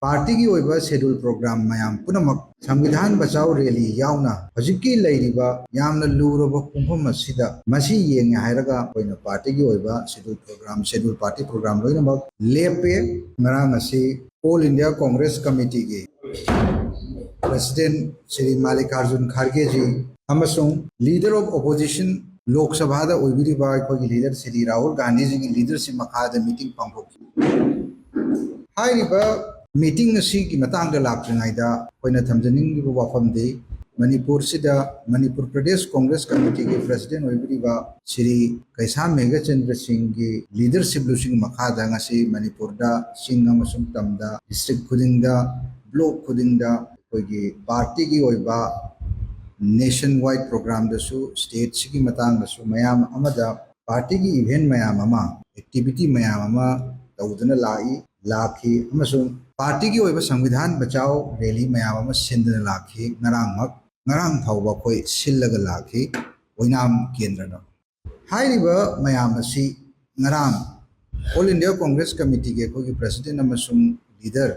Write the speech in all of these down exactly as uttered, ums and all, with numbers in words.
ꯄꯥꯔꯇꯤꯒꯤ ꯑꯣꯏꯕ schedule programme ꯃꯌꯥꯝ ꯄꯨꯝꯅꯃꯛ ꯁꯪꯕꯤꯙꯥꯟ ꯕꯆꯥꯎ ꯔꯦꯂꯤ ꯌꯥꯎꯅ ꯍꯧꯖꯤꯛꯀꯤ ꯂꯩꯔꯤꯕ ꯌꯥꯝꯅ ꯂꯨꯔꯕ ꯄꯨꯡꯐꯝ ꯑꯁꯤꯗ ꯃꯁꯤ ꯌꯦꯡꯉꯦ ꯍꯥꯏꯔꯒ ꯑꯩꯈꯣꯏꯅ ꯄꯥꯔꯇꯤꯒꯤ ꯑꯣꯏꯕ schedule programme, schedule party programme ꯂꯣꯏꯅꯃꯛ ꯂꯦꯞꯄꯦ꯫ ꯉꯔꯥꯡ ꯑꯁꯤ ꯑꯣꯜ ꯏꯟꯗꯤꯌꯥ ꯀꯣꯡꯒ꯭ꯔꯦꯁ ꯀꯃꯤꯇꯤꯒꯤ ꯄ꯭ꯔꯁꯤꯗꯦꯟ ꯁ꯭ꯔꯤ ꯃꯥꯜꯂꯤꯀꯥꯔꯖꯨꯟ ꯈꯥꯔꯒꯦꯖꯤ ꯑꯃꯁꯨꯡ ꯂꯤꯗꯔ ꯑꯣꯐ ꯑꯣꯄꯣꯖꯤꯁꯟ ꯂꯣꯛ ꯁꯚꯥꯗ ꯑꯣꯏꯕꯤꯔꯤꯕ ꯑꯩꯈꯣꯏꯒꯤ ꯂꯤꯗꯔ ꯁ꯭ꯔꯤ ꯔꯥꯍꯨꯜ ꯒꯥꯟꯙꯤꯖꯤꯒꯤ ꯂꯤꯗꯔꯁꯤꯞ ꯃꯈꯥꯗ ꯃꯤꯇꯤꯡ ꯄꯥꯡꯊꯣꯛꯈꯤ꯫ ꯍꯥꯏꯔꯤꯕ ꯃꯤꯇꯤꯡ ꯑꯁꯤꯒꯤ ꯃꯇꯥꯡꯗ ꯂꯥꯛꯇ꯭ꯔꯤꯉꯩꯗ ꯑꯩꯈꯣꯏꯅ ꯊꯝꯖꯅꯤꯡꯂꯤꯕ ꯋꯥꯐꯝꯗꯤ, ꯃꯅꯤꯄꯨꯔꯁꯤꯗ ꯃꯅꯤꯄꯨꯔ ꯄ꯭ꯔꯗꯦꯁ ꯀꯣꯡꯒ꯭ꯔꯦꯁ ꯀꯃꯤꯇꯤꯒꯤ ꯄ꯭ꯔꯁꯤꯗꯦꯟ ꯑꯣꯏꯕꯤꯔꯤꯕ ꯁ꯭ꯔꯤ ꯀꯩꯁꯥꯝ ꯃꯦꯘꯆꯟꯗ꯭ꯔ ꯁꯤꯡꯒꯤ ꯂꯤꯗꯔꯁꯤꯞ ꯂꯨꯆꯤꯡ ꯃꯈꯥꯗ ꯉꯁꯤ ꯃꯅꯤꯄꯨꯔꯗ ꯆꯤꯡ ꯑꯃꯁꯨꯡ ꯇꯝꯗ, ꯗꯤꯁꯇ꯭ꯔꯤꯛ ꯈꯨꯗꯤꯡꯗ, ꯕ꯭ꯂꯣꯛ ꯈꯨꯗꯤꯡꯗ ꯑꯩꯈꯣꯏꯒꯤ ꯄꯥꯔꯇꯤꯒꯤ ꯑꯣꯏꯕ ꯅꯦꯁꯟ ꯋꯥꯏꯗ ꯄ꯭ꯔꯣꯒ꯭ꯔꯥꯝꯗꯁꯨ, ꯁ꯭ꯇꯦꯠꯁꯤꯒꯤ ꯃꯇꯥꯡꯗꯁꯨ ꯃꯌꯥꯝ ꯑꯃꯗ ꯄꯥꯔꯇꯤꯒꯤ ꯏꯚꯦꯟ ꯃꯌꯥꯝ ꯑꯃ, ꯑꯦꯛꯇꯤꯚꯤꯇꯤ ꯃꯌꯥꯝ ꯑꯃ ꯇꯧꯗꯨꯅ ꯂꯥꯛꯏ, ꯂꯥꯛꯈꯤ꯫ ꯑꯃꯁꯨꯡ ꯄꯥꯔꯇꯤꯒꯤ ꯑꯣꯏꯕ ꯁꯪꯕꯤꯙꯥꯟ ꯕꯆꯥꯎ ꯔꯦꯂꯤ ꯃꯌꯥꯝ ꯑꯃ ꯁꯤꯟꯗꯨꯅ ꯂꯥꯛꯈꯤ꯫ ꯉꯔꯥꯡꯃꯛ, ꯉꯔꯥꯡ ꯐꯥꯎꯕ ꯑꯩꯈꯣꯏ ꯁꯤꯜꯂꯒ ꯂꯥꯛꯈꯤ ꯑꯣꯏꯅꯥꯝ ꯀꯦꯟꯗ꯭ꯔꯗ꯫ ꯍꯥꯏꯔꯤꯕ ꯃꯌꯥꯝ ꯑꯁꯤ ꯉꯔꯥꯡ ꯑꯣꯜ ꯏꯟꯗꯤꯌꯥ ꯀꯣꯡꯒ꯭ꯔꯦꯁ ꯀꯃꯤꯇꯤꯒꯤ ꯑꯩꯈꯣꯏꯒꯤ ꯄ꯭ꯔꯁꯤꯗꯦꯟ ꯑꯃꯁꯨꯡ ꯂꯤꯗꯔ,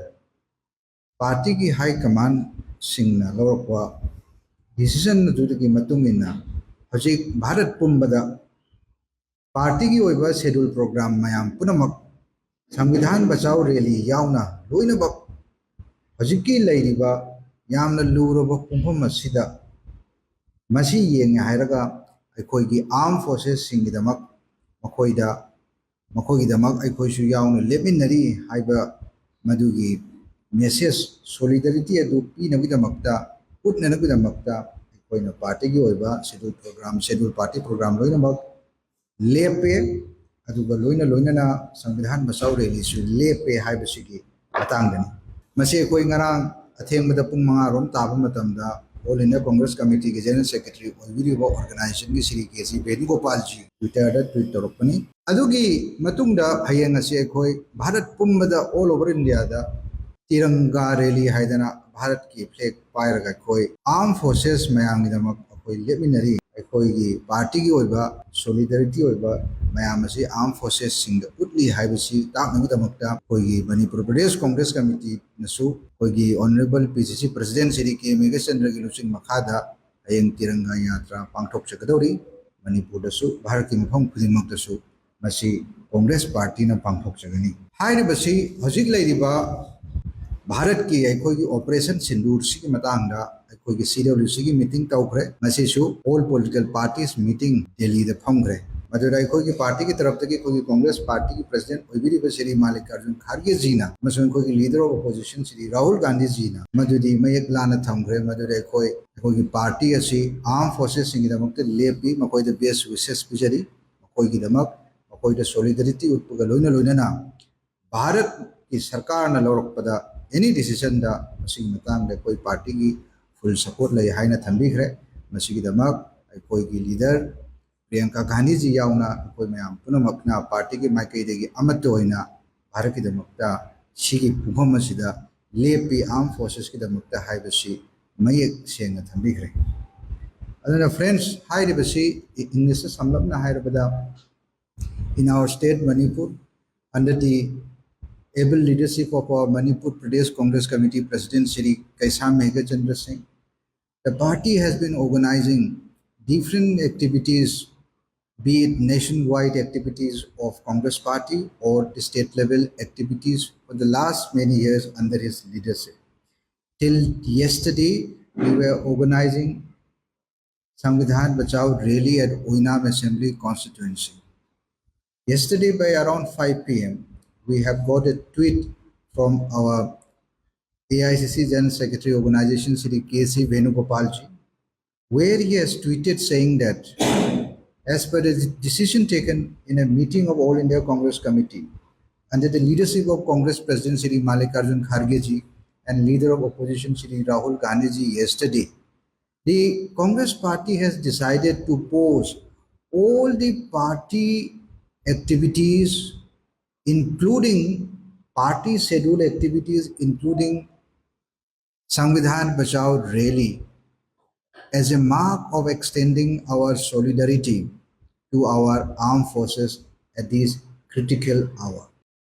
ꯄꯥꯔꯇꯤꯒꯤ ꯍꯥꯏ ꯀꯃꯥꯟꯁꯤꯡꯅ ꯂꯧꯔꯛꯄ ꯗꯤꯁꯤꯖꯟ ꯑꯗꯨꯗꯒꯤ ꯃꯇꯨꯡ ꯏꯟꯅ ꯍꯧꯖꯤꯛ ꯚꯥꯔꯠ ꯄꯨꯝꯕꯗ ꯄꯥꯔꯇꯤꯒꯤ ꯑꯣꯏꯕ ꯁꯦꯗꯨꯜ ꯄ꯭ꯔꯣꯒ꯭ꯔꯥꯝ ꯃꯌꯥꯝ ꯄꯨꯝꯅꯃꯛ ꯁꯪꯕꯤꯙꯥꯟ ꯕꯆꯥꯎ ꯔꯦꯂꯤ ꯌꯥꯎꯅ ꯂꯣꯏꯅꯃꯛ ꯍꯧꯖꯤꯛꯀꯤ ꯂꯩꯔꯤꯕ ꯌꯥꯝꯅ ꯂꯨꯔꯕ ꯄꯨꯡꯐꯝ ꯑꯁꯤꯗ ꯃꯁꯤ ꯌꯦꯡꯉꯦ ꯍꯥꯏꯔꯒ ꯑꯩꯈꯣꯏꯒꯤ ꯑꯥꯔꯝ ꯐꯣꯔꯁꯦꯁꯁꯤꯡꯒꯤꯗꯃꯛ, ꯃꯈꯣꯏꯗ, ꯃꯈꯣꯏꯒꯤꯗꯃꯛ ꯑꯩꯈꯣꯏꯁꯨ ꯌꯥꯎꯅ ꯂꯦꯞꯃꯤꯟꯅꯔꯤ ꯍꯥꯏꯕ ꯃꯗꯨꯒꯤ ꯃꯦꯁꯦꯖ, ꯁꯣꯂꯤꯗꯔꯤꯇꯤ ꯑꯗꯨ ꯄꯤꯅꯕꯒꯤꯗꯃꯛꯇ, ꯎꯠꯅꯅꯕꯒꯤꯗꯃꯛꯇ ꯑꯩꯈꯣꯏꯅ ꯄꯥꯔꯇꯤꯒꯤ ꯑꯣꯏꯕ schedule programme, schedule party programme ꯂꯣꯏꯅꯃꯛ ꯂꯦꯞꯄꯦ꯫ ꯑꯗꯨꯒ ꯂꯣꯏꯅ ꯂꯣꯏꯅꯅ ꯁꯪꯕꯤꯙꯥꯟ ꯕꯆꯥꯎ ꯔꯦꯂꯤꯁꯨ ꯂꯦꯞꯄꯦ ꯍꯥꯏꯕꯁꯤꯒꯤ ꯃꯇꯥꯡꯗꯅꯤ꯫ ꯃꯁꯤ ꯑꯩꯈꯣꯏ ꯉꯔꯥꯡ ꯑꯊꯦꯡꯕꯗ ꯄꯨꯡ ꯃꯉꯥ ꯔꯣꯝ ꯇꯥꯕ ꯃꯇꯝꯗ ꯑꯣꯜ ꯏꯟꯗꯤꯌꯥ ꯀꯣꯡꯒ꯭ꯔꯦꯁ ꯀꯃꯤꯇꯤꯒꯤ ꯖꯦꯅꯔꯦꯜ ꯁꯦꯀ꯭ꯔꯦꯇꯔꯤ ꯑꯣꯏꯕꯤꯔꯤꯕ ꯑꯣꯔꯒꯅꯥꯏꯖꯦꯁꯟꯒꯤ Shri K C Venugopal ji ꯇ꯭ꯋꯤꯇꯔꯗ tweet ꯇꯧꯔꯛꯄꯅꯤ꯫ ꯑꯗꯨꯒꯤ ꯃꯇꯨꯡꯗ ꯍꯌꯦꯡ ꯑꯁꯤ ꯑꯩꯈꯣꯏ ꯚꯥꯔꯠ ꯄꯨꯝꯕꯗ, ꯑꯣꯜ ꯑꯣꯚꯔ ꯏꯟꯗꯤꯌꯥꯗ ꯇꯤꯔꯪꯒꯥ ꯔꯦꯂꯤ ꯍꯥꯏꯗꯅ ꯚꯥꯔꯠꯀꯤ ꯐ꯭ꯂꯦꯒ ꯄꯥꯏꯔꯒ ꯑꯩꯈꯣꯏ ꯑꯥꯔꯝ ꯐꯣꯔꯁꯦꯁ ꯃꯌꯥꯝꯒꯤꯗꯃꯛ ꯑꯩꯈꯣꯏ ꯂꯦꯞꯃꯤꯟꯅꯔꯤ꯫ ꯑꯩꯈꯣꯏꯒꯤ ꯄꯥꯔꯇꯤꯒꯤ ꯑꯣꯏꯕ ꯁꯣꯂꯤꯗꯥꯔꯤꯇꯤ ꯑꯣꯏꯕ ꯃꯌꯥꯝ ꯑꯁꯤ ꯑꯥꯔꯝ ꯐꯣꯔꯁꯦꯁꯁꯤꯡꯗ ꯎꯠꯂꯤ ꯍꯥꯏꯕꯁꯤ ꯇꯥꯛꯅꯕꯒꯤꯗꯃꯛꯇ ꯑꯩꯈꯣꯏꯒꯤ ꯃꯅꯤꯄꯨꯔ ꯄ꯭ꯔꯗꯦꯁ ꯀꯣꯡꯒ꯭ꯔꯦꯁ ꯀꯃꯤꯇꯤꯅꯁꯨ ꯑꯩꯈꯣꯏꯒꯤ ꯑꯣꯅꯔꯦꯕꯜ ꯄꯤ ꯁꯤ ꯁꯤ ꯄ꯭ꯔꯁꯤꯗꯦꯟ ꯁ꯭ꯔꯤ ꯀꯦ ꯃꯦꯘꯆꯟꯗ꯭ꯔꯒꯤ ꯂꯨꯆꯤꯡ ꯃꯈꯥꯗ ꯍꯌꯦꯡ ꯇꯤꯔꯪꯒꯥ ꯌꯥꯇ꯭ꯔꯥ ꯄꯥꯡꯊꯣꯛꯆꯒꯗꯧꯔꯤ꯫ ꯃꯅꯤꯄꯨꯔꯗꯁꯨ, ꯚꯥꯔꯠꯀꯤ ꯃꯐꯝ ꯈꯨꯗꯤꯡꯃꯛꯇꯁꯨ ꯃꯁꯤ ꯀꯣꯡꯒ꯭ꯔꯦꯁ ꯄꯥꯔꯇꯤꯅ ꯄꯥꯡꯊꯣꯛꯆꯒꯅꯤ꯫ ꯍꯥꯏꯔꯤꯕꯁꯤ ꯍꯧꯖꯤꯛ ꯂꯩꯔꯤꯕ ꯚꯥꯔꯠꯀꯤ ꯑꯩꯈꯣꯏꯒꯤ ꯑꯣꯄꯔꯦꯁꯟ ꯁꯤꯟꯗꯨꯔꯁꯤꯒꯤ ꯃꯇꯥꯡꯗ ꯑꯩꯈꯣꯏꯒꯤ ꯁꯤ ꯗꯕ꯭ꯂꯤꯎ ꯁꯤꯒꯤ ꯃꯤꯇꯤꯡ ꯇꯧꯈ꯭ꯔꯦ꯫ ꯃꯁꯤꯁꯨ all political parties meeting ꯗꯦꯜꯂꯤꯗ ꯐꯝꯈ꯭ꯔꯦ꯫ ꯃꯗꯨꯗ ꯑꯩꯈꯣꯏꯒꯤ ꯄꯥꯔꯇꯤꯒꯤ ꯇꯔꯞꯇꯒꯤ ꯑꯩꯈꯣꯏꯒꯤ ꯀꯣꯡꯒ꯭ꯔꯦꯁ ꯄꯥꯔꯇꯤꯒꯤ ꯄ꯭ꯔꯁꯤꯗꯦꯟ ꯑꯣꯏꯕꯤꯔꯤꯕ ꯁ꯭ꯔꯤ ꯃꯥꯜꯂꯤꯀꯥꯔꯖꯨꯟ ꯈꯥꯔꯒꯦꯖꯤꯅ ꯑꯃꯁꯨꯡ ꯑꯩꯈꯣꯏꯒꯤ leader of opposition Shri Rahul ꯒꯥꯟꯙꯤꯖꯤꯅ ꯃꯗꯨꯗꯤ ꯃꯌꯦꯛ ꯂꯥꯅ ꯊꯝꯈ꯭ꯔꯦ꯫ ꯃꯗꯨꯗ ꯑꯩꯈꯣꯏ ꯑꯩꯈꯣꯏꯒꯤ ꯄꯥꯔꯇꯤ ꯑꯁꯤ ꯑꯥꯔꯝ ꯐꯣꯔꯁꯦꯁꯁꯤꯡꯒꯤꯗꯃꯛꯇ ꯂꯦꯞꯄꯤ, ꯃꯈꯣꯏꯗ ꯕꯦꯁ ꯋꯤꯁꯦꯁ ꯄꯤꯖꯔꯤ꯫ ꯃꯈꯣꯏꯒꯤꯗꯃꯛ, ꯃꯈꯣꯏꯗ ꯁꯣꯂꯤꯗꯥꯔꯤꯇꯤ ꯎꯠꯄꯒ ꯂꯣꯏꯅ ꯂꯣꯏꯅꯅ ꯚꯥꯔꯠꯀꯤ ꯁꯔꯀꯥꯔꯅ ꯂꯧꯔꯛꯄꯗ ꯑꯦꯅꯤ ꯗꯤꯁꯤꯖꯟꯗ ꯃꯁꯤꯒꯤ ꯃꯇꯥꯡꯗ ꯑꯩꯈꯣꯏ ꯄꯥꯔꯇꯤꯒꯤ ꯐꯨꯜ ꯁꯄꯣꯔꯠ ꯂꯩ ꯍꯥꯏꯅ ꯊꯝꯕꯤꯈ꯭ꯔꯦ꯫ ꯃꯁꯤꯒꯤꯗꯃꯛ ꯑꯩꯈꯣꯏꯒꯤ ꯂꯤꯗꯔ ꯄ꯭ꯔꯤꯌꯥꯡꯀꯥ ꯒꯥꯟꯙꯤꯖꯤ ꯌꯥꯎꯅ ꯑꯩꯈꯣꯏ ꯃꯌꯥꯝ ꯄꯨꯝꯅꯃꯛꯅ ꯄꯥꯔꯇꯤꯒꯤ ꯃꯥꯏꯀꯩꯗꯒꯤ ꯑꯃꯠꯇ ꯑꯣꯏꯅ ꯚꯥꯔꯠꯀꯤꯗꯃꯛꯇ ꯁꯤꯒꯤ ꯄꯨꯡꯐꯝ ꯑꯁꯤꯗ ꯂꯦꯞꯄꯤ, ꯑꯥꯔꯝ ꯐꯣꯔꯁꯦꯁꯀꯤꯗꯃꯛꯇ ꯍꯥꯏꯕꯁꯤ ꯃꯌꯦꯛ ꯁꯦꯡꯅ ꯊꯝꯕꯤꯈ꯭ꯔꯦ꯫ ꯑꯗꯨꯅ ꯐ꯭ꯔꯦꯟꯁ, ꯍꯥꯏꯔꯤꯕꯁꯤ ꯏꯪꯂꯤꯁꯇ ꯁꯝꯂꯞꯅ ꯍꯥꯏꯔꯕꯗ, in our state Manipur, under the able leadership of our Manipur Pradesh Congress Committee President Shri Keisham Meghachandra Singh, the party has been organizing different activities, be it nationwide activities of Congress Party or the state level activities for the last many years under his leadership. Till yesterday, we were organizing Samvidhan Bachao rally at Oinam Assembly Constituency. Yesterday by around five p m, we have got a tweet from our A I C C General Secretary organization, Shri K C Venugopalji, where he has tweeted saying that as per the decision taken in a meeting of All India Congress Committee under the leadership of Congress President Shri Mallikarjun Kharge ji and leader of opposition Shri Rahul Gandhi ji yesterday, the Congress party has decided to pause all the party activities, including party schedule activities, including Samvidhan Bachao rally, as a mark of extending our solidarity to our armed forces at this critical hour.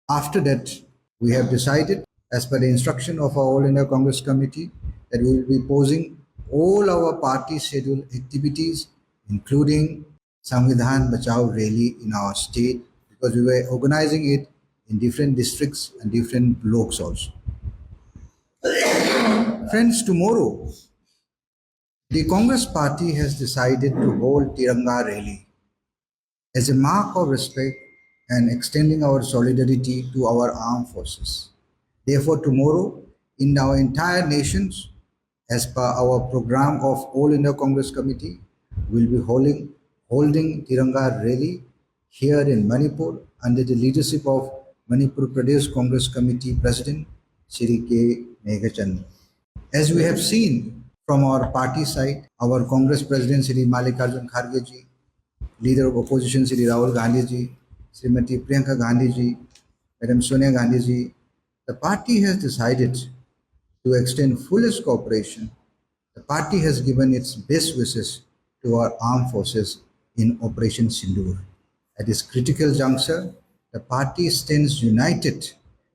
After that, we have decided, as per the instruction of our All India Congress Committee, that we will be posing all our party schedule activities, including Samvidhan Bachao rally in our state, because we were organizing it in different districts and different blocs also. Friends, tomorrow, the Congress party has decided to hold Tiranga rally as a mark of respect and extending our solidarity to our armed forces. Therefore, tomorrow, in our entire nations, as per our program of All India Congress Committee, will be holding, holding Tiranga rally here in Manipur under the leadership of Manipur Pradesh Congress Committee President Shri K Meghachandra. As we have seen from our party side, our Congress President Shri Mallikarjun Kharge ji, Leader of Opposition Shri Rahul Gandhi ji, Srimati Priyanka Gandhi ji, Madam Sonia Gandhi ji, the party has decided to extend fullest cooperation. The party has given its best wishes to our armed forces in Operation Sindoor. At this critical juncture, the party stands united,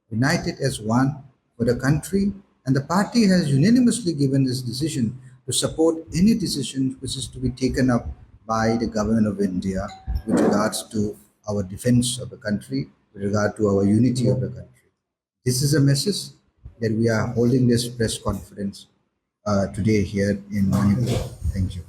united as one for the country, and the party has unanimously given its decision to support any decision which is to be taken up by the Government of India with regards to our defense of the country, with regard to our unity of the country. This is a message that we are holding this press conference uh, today here in Manipur. Thank you.